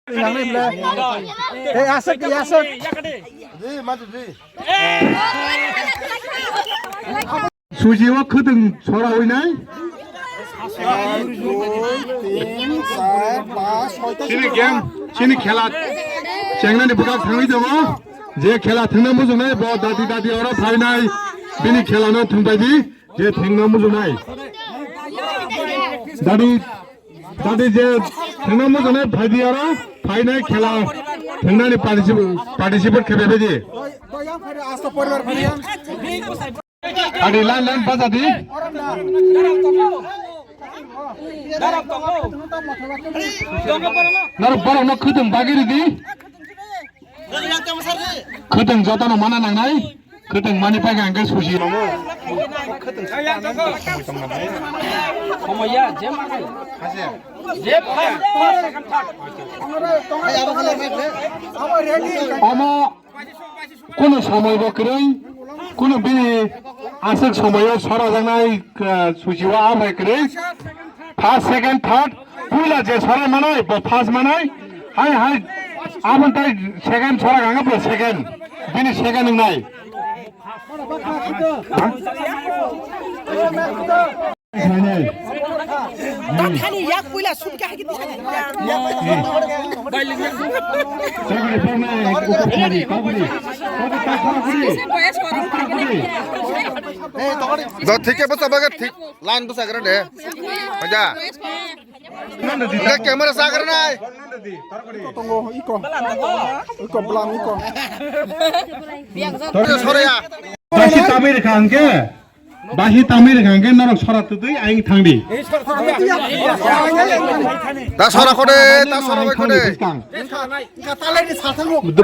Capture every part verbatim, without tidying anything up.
Suji o khwtwng sora winai. Chini game, chini khela chengnani bwkhak thangwi tongo. Je khela thwngna muchungnai bo dati dati oro phainai. Bini khela no thwngbai di. Je thengno muchungnai. Dadi, dadi je thengno muchungnai phaidi oro phainai khela thengnani particip-, participate khe bebaidi. Adi line line bajadi. Norok borokno khwtwng bagiridi. Khwtwng jotono mana nangnai. Khwtwng mani pai hwnkhe susi. Omo kunu somoi bo kwrwi, kunu bini aswk somoi o sorajaknai, ah, susi o abai kwrwi. First, second, third, puila je sorai manai, bo first manai. Hai, hai, aboni tai second sorai ganga bo second. Bini second wngnai. Tathani yak puila sumkha hagi tisa. Do thik ke basa baga thik line basa gara de. Aja. Ika camera sa gara nai. Tongo iko. Iko blam iko. Tore sore ya. Basi tamir khangke. Basi tamir khangke norok sora tutui aing thangdi. Ta sora khode, ta sora bai khode.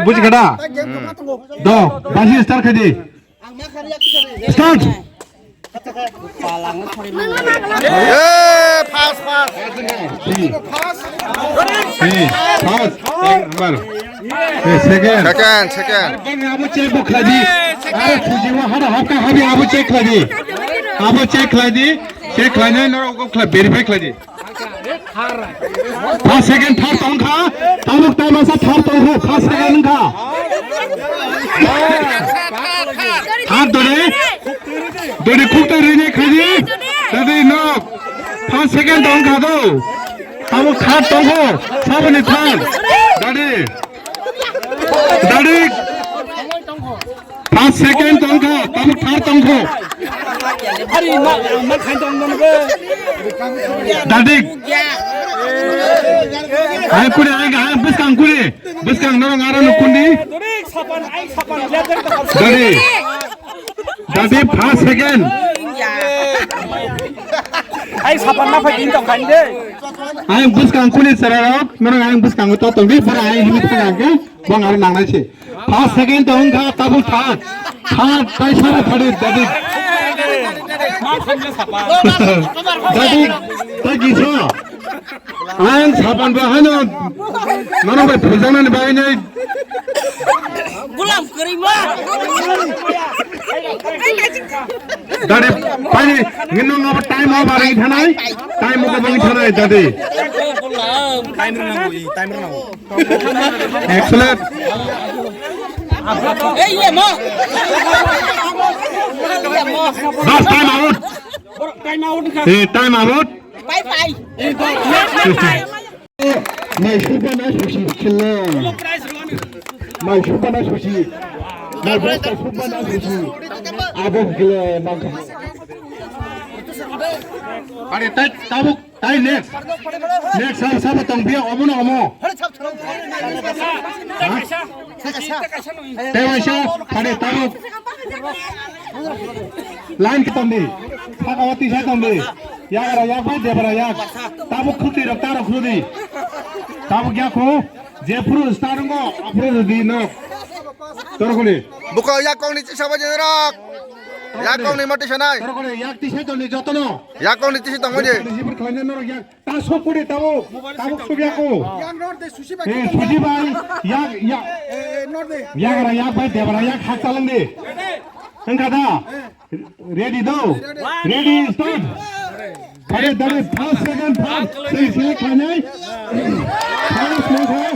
Buji kada. Do, basi start khadi. Start! Eh, pass, pass. Hey, pass. Ek number. Hey, second. Second, second. Bang abo check bo khlai di. Are thuji wa hada hapka habi abo check khlai di. Abo check khlai di. Check khlai nai norok khlai verify khlai di. First, second, third tong kha, tabuk tai masa third tong kha, first, second kha. Third dore, dore khuk tai rene khaji, tadi nok. First, second tong kha do, tabuk third tong kha, sabani third, dadi. Dadi. First, second tong kha, tabuk third tong kha. Hari ma, ma khan tong tong kha. Dadi. Ai kuri, ai, ai, bwskang kuri. Bwskang norok aro nukundi. Dadi. Dadi, first, second. Ai sapan ma phai tong khan de. Ai bwskang kuri sararok, norok ai bwskang to tong di, bara ai himi thang kha. Bang aro nangnai se. First, second tong kha, tabuk third. Third, tai sara third, dadi. Dadi, tai kisa. Ang sapan ba hano. Mano bai phujana ni bai nai. Gulam kari ma. Dadi, pani, ngino ngapa time over bai thanai. Time over bai thanai, dadi. Time rwna nango, time rwna nango. Excellent. Ei, ye mo. Ye mo. Last time out. Time out. Eh, time out. Bye bye. Mai supa na susi kilo. Mai supa na susi. Mai supa na susi. Abo kilo mangka. Are tai tabuk. Tai next. Next sab sab tong bia omo na omo. Ha? Tei waisa phade tabuk. Line ki tong di. Thaka wati sa tong di. Yagra yak bai debra yak. Tabuk khuti rok tarok khuti. Tabuk yak khu. Je phuru start ngo, aphuru di no. Torokuli. Buko yak kong ni chisa ba jenrok. Yak kong ni mati sanai. Torokuli yak tisa tong di jotono. Yak kong ni tisa tong di. Receiver khlaina norok yak. Ta sokuri tabo, tabo subiako. Yang nor de susi bai. Eh, susi bai, yak, yak. Eh, nor de. Yak ra yak bai, debra yak hak talang de. Engka da. Ready do. Ready, start. Kare dare, first, second, third. Sei, sei, khanai. First, second.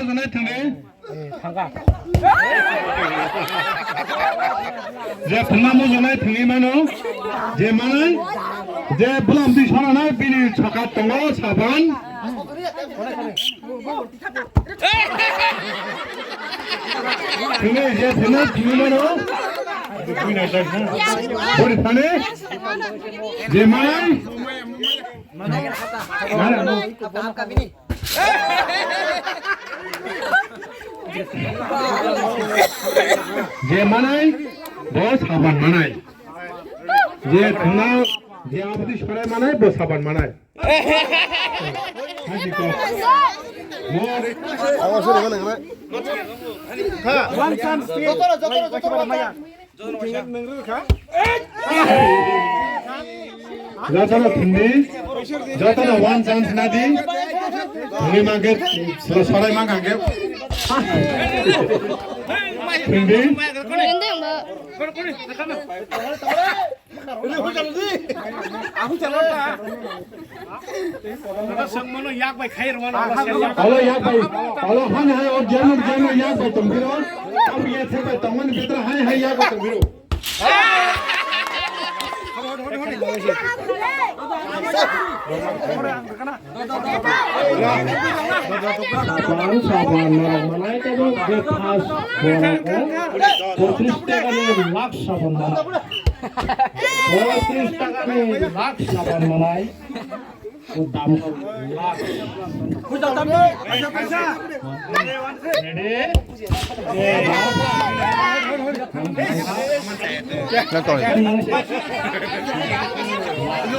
mujanai thangdi. Je thangna mujanai thangwi mano. Je manai. Je bulam di soranai bini saka tongo saban. Thangwi je thangna thangwi mano. Bori thane. Je manai. Je manai, bo saban manai. Je thangna, je abdi sorai manai, bo saban manai. Haji ko. Mo. Awas, udah, udah, udah. Ha. One chance, please. Jotono thwngdi, jotono one chance nadi. Thwngwi mankhe, sorai mankha khe. Thwngdi. Olo yak bai, olo hani hai o jeno jeno yak bai tongphiro. Abo ya thep bai tongmani bitra hani hai yak bai tongphiro. Bang sabon norok manai tebo je pas borok o portris taka ni lak sabon manai. Portris taka ni lak sabon manai. Dam lak. Ready?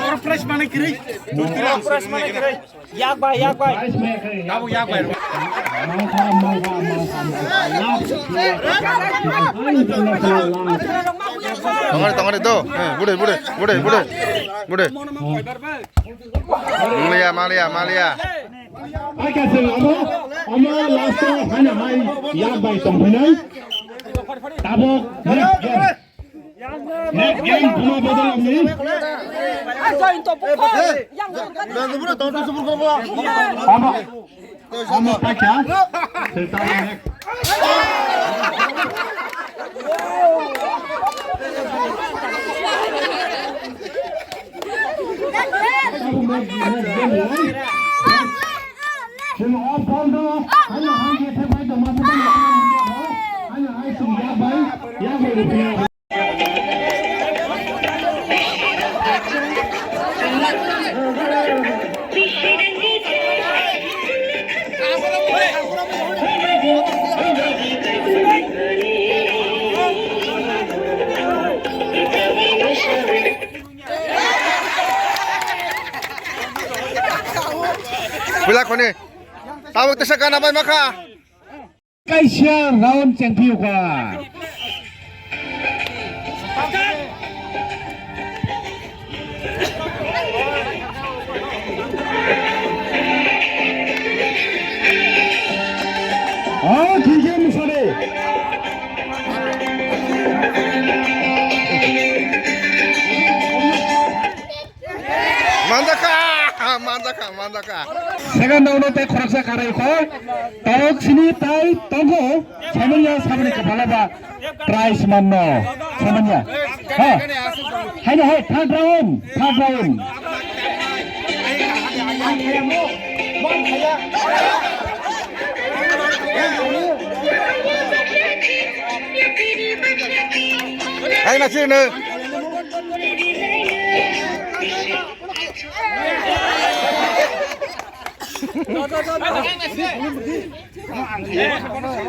Oro price manai kwrwi. Oro price manai kwrwi. Yak bai, yak bai. Abo yak bai. Tongare, tongare do. Eh, bude, bude, bude, bude, bude. Maliya, maliya, maliya. Oke, sir, amo, amo last o hana hai yak bai tongphinai. Tabok next game. Next game, kuma bodol amni. Amo, amo pakya. Sir, tabok next. Pula kone. Tabuk tesa gana bai makha. Kaisa round champion ka. Oh, thik khe mwsade. Manjakha, manjakha, manjakha. Second round o tei khoroksa kharai kho. Tabuk sini tai tongo. Saimanya saboni kapala ba. Prize manno. Saimanya. Ha. Haino hai, third round, third round. Hai, na sini.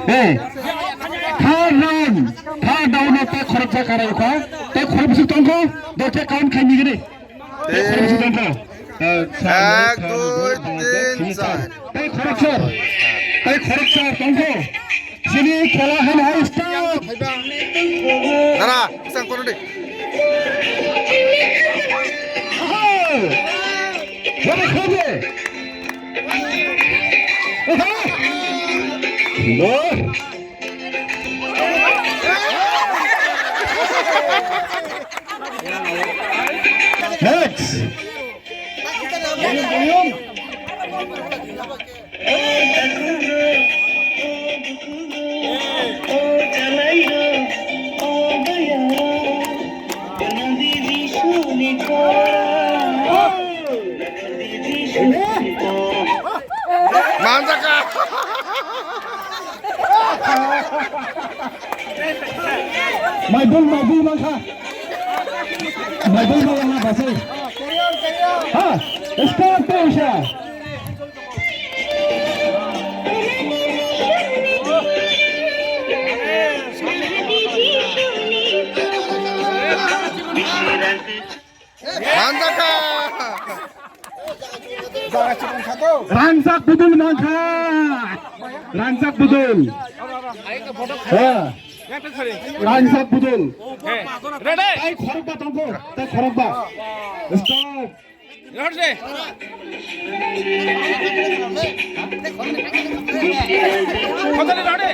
Hey, third round, third round o tei khoroksa kharai kho, tei khoroksa tongkho, do tei count khai nigiri. Tei khoroksa tongkho. Eh, ek, dui, tin, char. Tei khoroksa, tei khoroksa tongkho. Sini khela hwn hai start. Dara, isang kono di. Wala khoje. Oho. Lo. Next. Manjaka. Maibol, maibol mangkha. Maibol mangkha basai. Ha, start to sha. Manjaka. Rangjak budul mangkha. Rangjak budul. Ha. Rangchak Budul. Ready? Tai khorokba tongkho, tai khorokba. Stop. Ready? Khotani ready?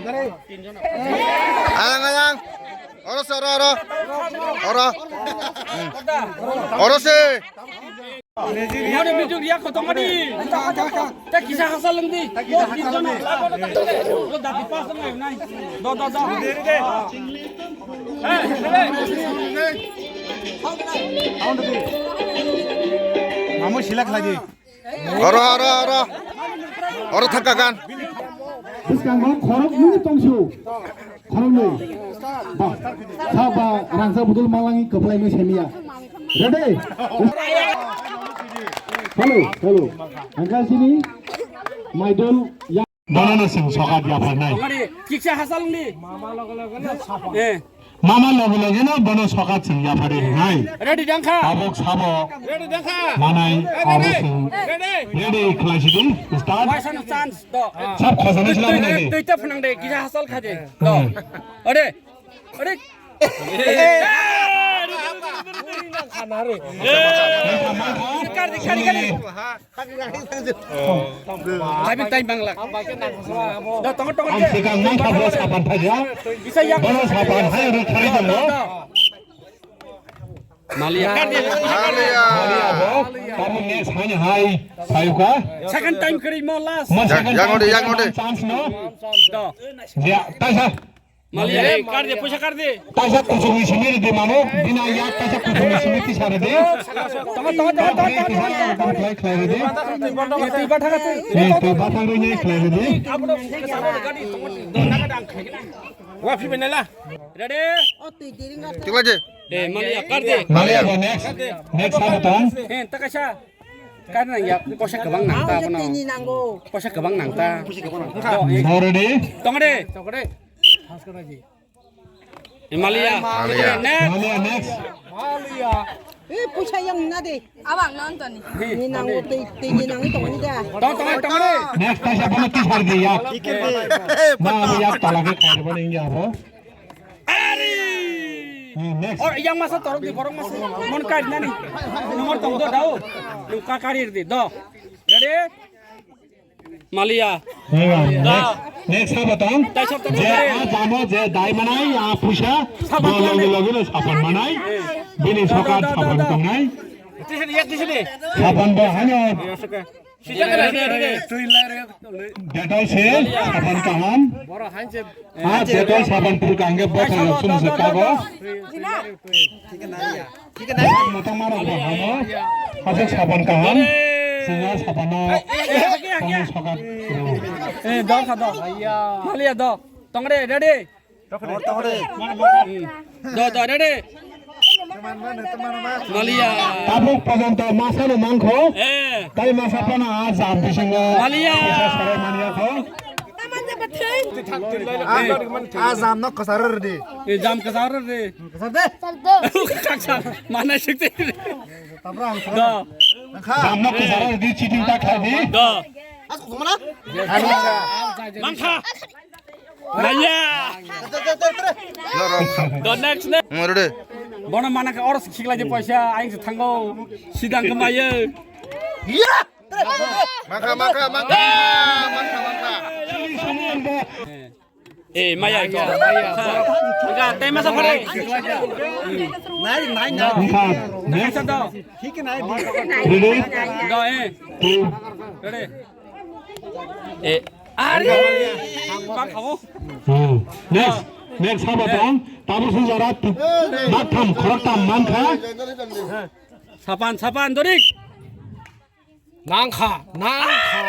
Ready. Ayang, ayang. Oro se, oro, oro. Oro. Hmm. Oro se. Mane bijung riya khotong mani. Ta kisa hasa lengdi. Lo dati pas nai nai. Do, do, do. Mamu silak lagi. Oro, oro, oro. Oro thangka gan. Bwskango khoroknwi tongsu. Khoroknwi. Ba, sa ba rangsa budul malangi kwplaino semiya. Ready? Hello, hello. Angka sini maidol ya. Bono no sing sokat yapharnai. Kiksa hasalni. Eh. Mama loge loge no bono sokat sing yaphari rinai. Ready dangkha. Tabuk sabo. Ready dangkha. Manai abo sing. Ready khlai sidi. Start. Waisano chance do. Sab khosani sila bwnai. Twi ta phnang de kisa hasal khaje. Do. Ore. Ore. Khana re. Kari kari kari. Time, time bangla. Da, tong, tong, Ang tong. Sikang nang kabo sapan thaja. Bisa yak. Bono sapan hai ro khari jalo. Malia. Malia. Malia bo. Kamu next hai hai. Sayuka. Second time kari mo last. Mo second yang time ode, yang ode. Chance no. Da. Ya, taisa. Mali, eh, kar de, poisa kar de. Taisa kuchung ni simi ridi mano, bina yak taisa kuchung ni simi tisa ridi. Tama, tama, tama, tama, tama. Khlai, khlai ridi. Twi ba thang, twi. Eh, twi ba thang ridi, khlai ridi. Wa phi benela. Ready? Tikla je. Eh, Mali, kar de. Mali, abo next. Next sabo tong. Eh, takasa. Kar nang ya, poisa kwbang nang ta bono. Tini nango. Poisa kwbang nang ta. Bo ready? Tong de. Tong de. Malia. Malia. Next. Malia, next. Eh, pusa yang na de. Abang nonton ni. Ni nang o tei, tei ni nang tong ni da. Tong, tong, tong ni. Next, taisa bono tisar de ya. Na, ya tala ke khai bono inge abo. Ari. Hmm, next. Or yang masa torok di borok masa. Mon kai nani. Nomor tong do dao. Nung ka karir di do. Ready? Malia. Hang on. Da. Next, next sabo tong. Dai sab tong. Je a jamo je dai manai a puisa. Sabo bo tong logi ne. Logi no sapan manai. Bini sokat da, da, sapan da. Tongnai. Tisini, ya tisini. Sapan bo hang on. Ya, suka. Sijak na. Dettol se sapan kaham. Boro hanse. Ah, Dettol sapan pur kaham ke bo kaham sum se kago. Jina. Motong mano bo hamo. Asok sapan kaham. Singa sapano. Tangni sokat. Eh, dok, dok. Malia, dok. Tongre, ready? Tongre, tongre. Do, do, ready? Malia. Tabuk porjonto masano mankho. Eh. Tai masa pana a jam bisingo. Malia. Bisa sarai mania kho. A, a jam no kwcharo rwdi. E jam kwcharo rwdi. Kwchar de. Kaksa, mana sikte. Tabra ang do. Jam no kwcharo rwdi, cheating ta khlai di. Do. As ko mana? Mankha. Naya. Do next, next. Ngorode. Bono mana ka oros khiklai di poisa, aing se thango. Sidang kemayo. Iya. Mangkha, mangkha, mangkha, mangkha, mangkha. Eh, maya ko. Enggak, tema sa pare. Nai, nai, nai. Mangkha. Next. Sa do. Ready? Do, eh. Two. Ready? Eh, are. Pak kau. Hmm. Next. Next sabo tong, tabuk sung jora tu, mak tham, khorok tham man kha. Sapan, sapan, dorik. Nang kha, nang kha.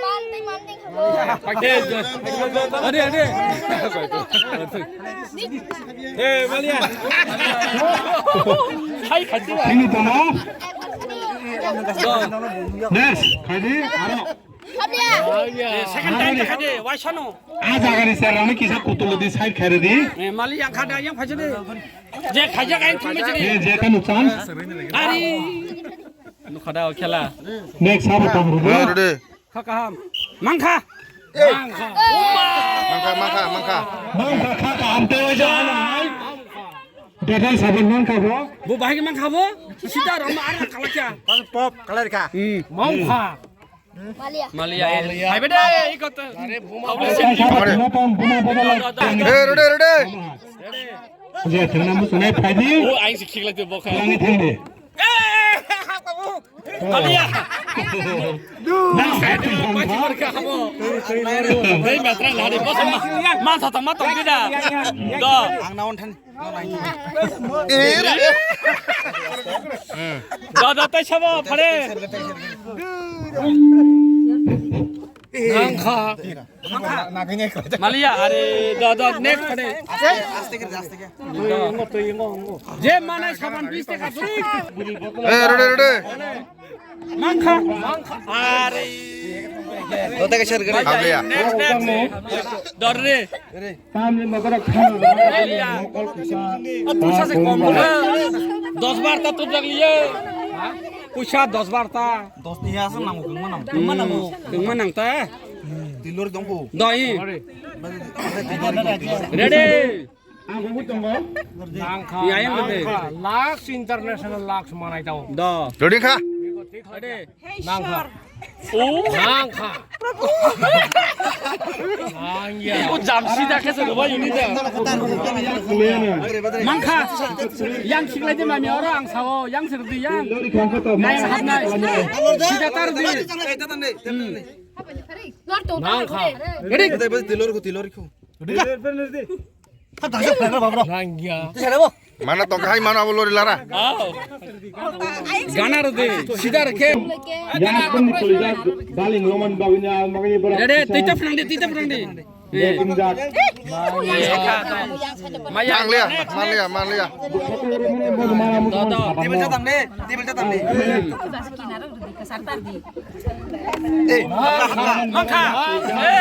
Mandi, mandi kha. Ade, ade. Eh, Malia. Hai khati. Sini tong. Next, khaidi, aro. Second time khaidi, waisano. A jagani sir, ami kisa kutulodi side khaidi. Eh, Mali yang khada, yang phajadi. Je khaja kain thumbe jadi. Eh, je kanu chan. Ari. Nukha da o khela. Next sabo tong rugo. Ready. Kha kaham. Mangkha. Mangkha. Mangkha, mangkha, mangkha. Mangkha kha kaham te o ja na. Dadai sabo mangkha bo. Bo bahai mangkha bo. Sida rama ara kalakya. Pop, kalakya. Hmm. Mangkha. Malia. Malia. Hai bede, ikot. Dadai sabo buma buma buma. Eh, ready, ready. Je thangna musunai phaidi. O aing se khiklai te bokha. Langi thangdi. Malia. Nang saitung bangkha. Hei, matra lari, bos ma, ma sa tong, ma tong bida. Do. Ang naon than. Eh, ra. Do, do, tai sabo, phare. Nang kha. Malia, are, do, do, next phare. Aste, aste kiri, aste kiri. Je manai saban bis taka duri. Eh, ready, ready. Mangkha, mangkha. Are. Kota ke share kare. Malia. Next, next. Dorre. Tamni magara khana. Malia. Mokol kusa. Ab pusa se kom na. Dos bar ta tup jag liye. Pusa dos bar ta. Dos ni ya sa nang kung manang. Kung manang. Kung manang ta. Tilor dong ko. Doi. Ready. Ang bo tongo. Nangkha, ya, yang nangkha, gede. Laks international laks manai tao. Do. Ready kha? Ready. Nangkha. Oh. Nangkha. Nangya. Ibu jam sida khe se doba ini da. Mangkha. Yang siklai de mami oro ang sao, yang serdi yang. Nai hapnai. Sida tar di. Hmm. Nangkha. Ready. Tilor ko, tilor ko. Rangya. Mana tong hai mana abo lori lara. Aw. Gana rw de, sida rw khe. Yang pun ni kuliah bali ngoman bagini, bagini berat. Dede, tita phnang de, tita phnang de. Dia tinjak. Maya. Manglia, manglia, manglia. Do, do. Tiba jatang de, tiba jatang de. Mangkha.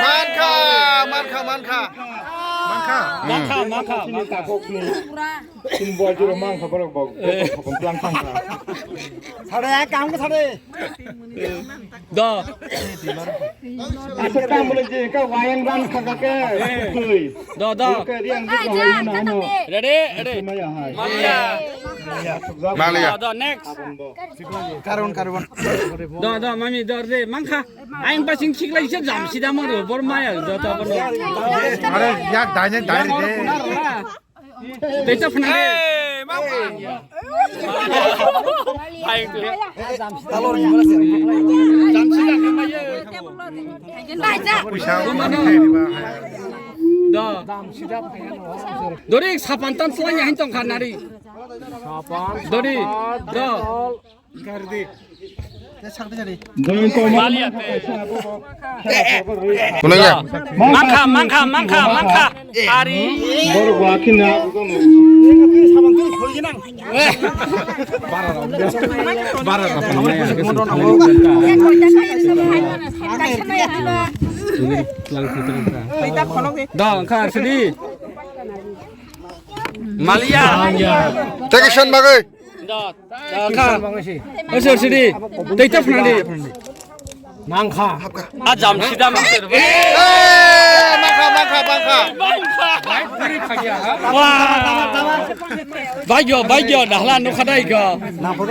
Mangkha, mangkha, mangkha. Mangkha. Mangkha, mangkha, mangkha. Tin bol juro mangkha borok bok. Bok khapang tlang thangkha. Sade, ya, kam ko sade. Do. Asa kam boleh je ka wayan ban khaka ke. Do, do. Ke dia ngi ko wayan na ano. Ready, ready. Maya hai. Maya. Maya. Do, do, next. Karun, karun. Do, do, mami, do, re, mangkha. Aing basing khiklai se jam sida moro, bor maya, do, do, do. Are, yak daine, daine de. Teisa phana de. Hey, mangkha. Hai tu. Jam sida kamaye. Do. Dori sapan tan selai hain tong khanari. Dori. Do. Mangkha, mangkha, mangkha, mangkha. Ari. Bara bara. Da, kha sidi. Malia. Take action bagai. Da, da, kha. Oso sidi. Tei ta phna di. Mangkha. A jam sida mangkha. Eh, mangkha, mangkha, mangkha. Wah. Baigyo, baigyo, dahla nukha dai go.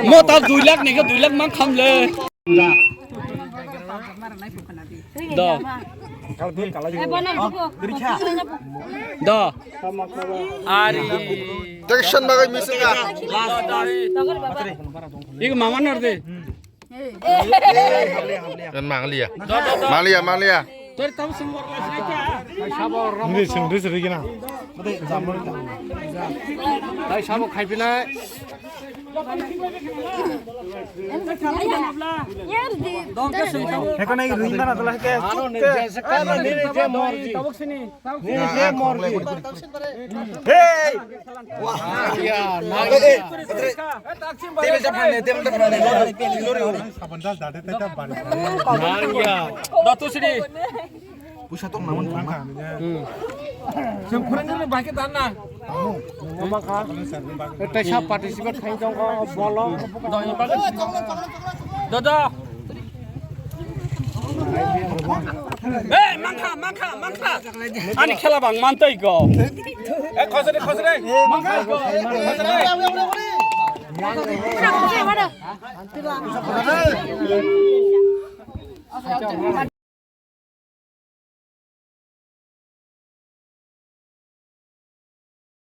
Mo ta dui lakh ni go, dui lakh mangkham le. Do. Do. Ari. Action bagai misinga. Iku mama norde. Manglia. Do, do, do. Manglia, manglia. Hindi sing ris ri gina. Tai sabo khai pinai. Heko nai ri mana tola heke. Ano ne je se kana ne je morji. Ne je morji. Hey! Wah, ya, na ya. Table ta phane, table ta phane. Lori, lori, lori. Saban dal dade te ta bari. Na ya. Datu sini. Pusa tong namun phang. Hmm. Sem khurang ni baki tan na. Mama kha. Eta sa participate khai jong ko bolo. Dodo. Hey, mangkha, mangkha, mangkha. Ani khela bang mantoi go. Eh, khosre, khosre. Mangkha go. Khosre.